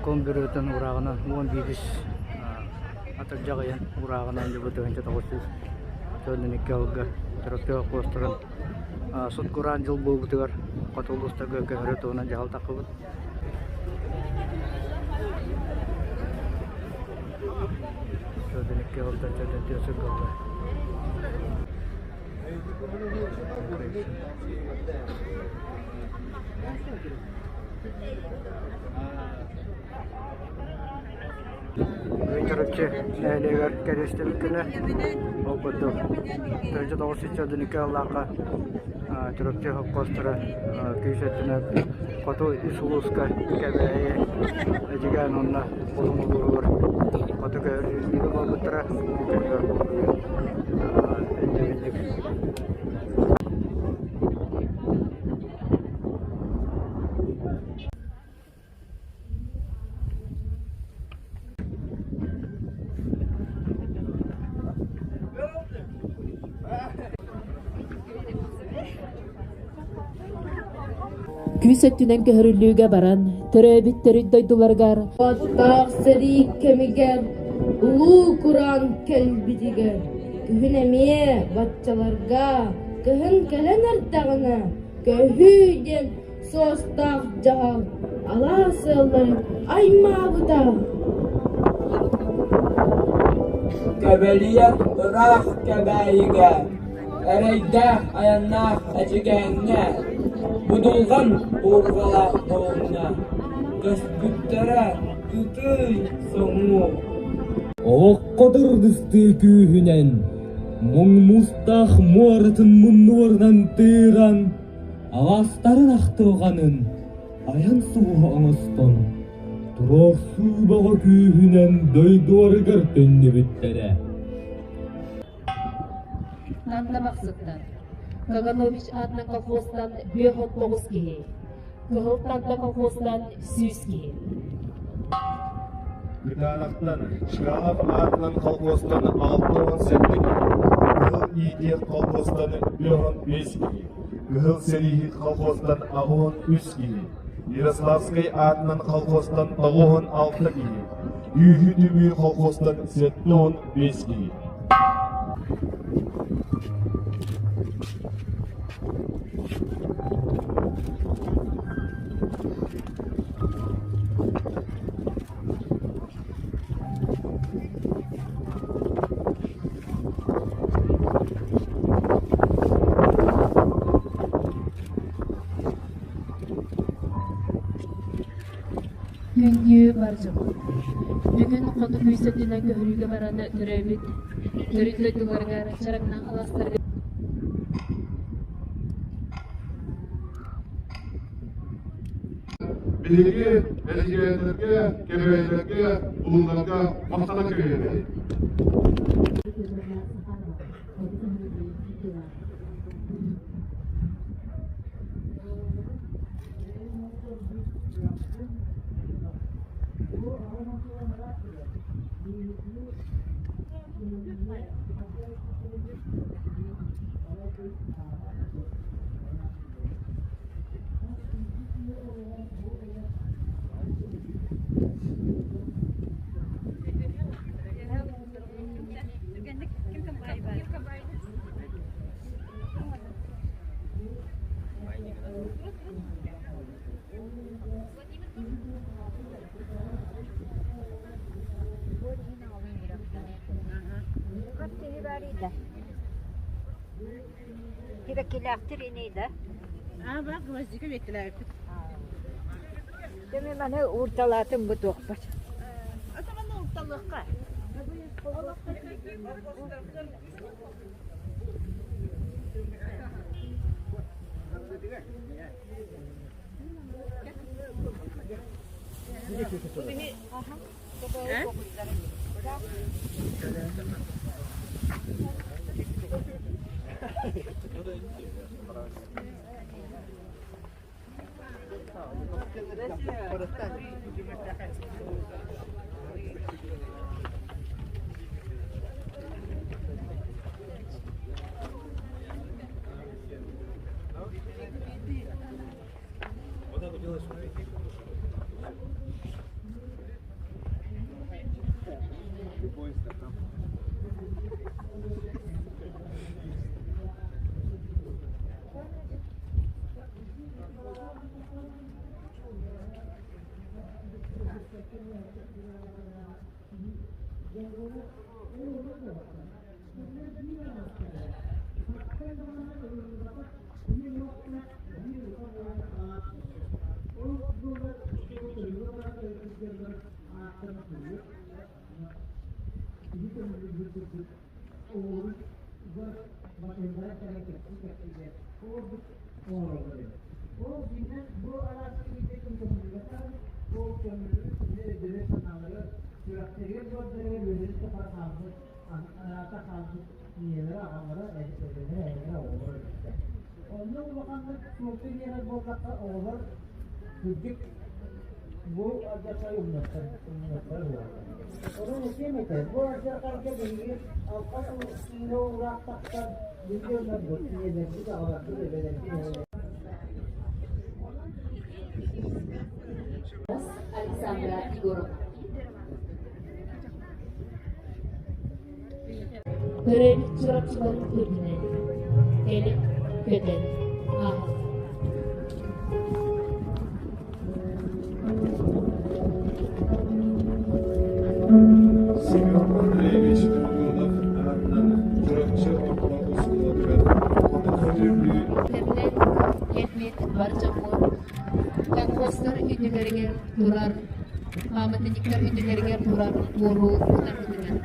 Райком бюротун уурааҕынан 11 атырдьах ыйын уурааҕынан дьэ бу 1992 сылга Чурапчы холкуостарын сут-кураан дьыл буолбутугар хоту улуустарга көһөрүү туһунан дьаһал таххыбыт. 42 сылтан 44 сылга Чурапчы нэһилиэгэр кэриэстэбил күнэ. Ол курдук 1992 сыллаахха Чурапчы холкуостара күүс өттүнэн хоту үс улууска Кэбээйи, Эдьигээн уонна Булуҥ улууһугар хоту көһөрүүнү буолбуттара. Өйдөбүнньүк. Күүс өттүнэн көһөрүллүүгэ баран, төрөөбүт төрүт дойдуларыгар Уоттаах сэрии кэмигэр улуу кураан кэлбитигэр күһүн эмиэ баччаларга кыһын кэлэн эрдэҕинэ көһүү диэн суостаах дьаһал алаас ыалларын аймаабыта. Кэбэлийэр ыраах Кэбээйигэ, эрэйдээх айаннаах Эдьигээҥҥэ, будулҕан буурҕалаах Булуҥҥа көспүттэрэ кытыы соҥуу. Олоххо тардыстыы күүһүнэн, муҥ муустаах муоратын муннуорунан тыыран, Алаастарын ахтылҕанын айан сулуһа оҥостон, туруорсуу бөҕө күүһүнэн дойдуларыгар төннүбүттэрэ. Манна Махсыттан, Каганович аатынан колхозтан 59 киһи, Кыһыл Танда колхозтан 100 киһи. Кытаанахтан, Чкалов аатынан колхозтан 67 киһи, Кыһыл иитиэх колхозтан 55 киһи, Кыһыл сэрииһит колхозтан 83 киһи, Ярославскай аатынан колхозтан 96 киһи, Үүһү түмүү колхозтан 75 киһи. Күндү бар дьоммут! Бүгүн хоту күүс өттүнэн көһөрүүгэ баран төрөөбүт төрүт дойдуларыгар чараҥнаах алаастарга Биһиги эдьигээннэргэ, кэбээйилэргэ, булуҥнарга махтана кэлиэбит. Сибэккилээхтэр ини да? Аа, баар гвоздика биэттэлээбиппит. Дьэ мин маны уурталаатым бу туохпут. Ата манна уурталыахха. Александра Егоровна. Төрөөбүт Чурапчыларын үрдүнэн кэлин көтөн ааһаллар. Семен Андреевич Антонов аатынан Чурапчы орто оскуолатыгар хоту көһөрүллүү Тэринэн кэлбит бар дьоммут колхозтар үрдүлэригэр турар пааматынньыктар үрдүлэригэр турар буору кутарбытыгар.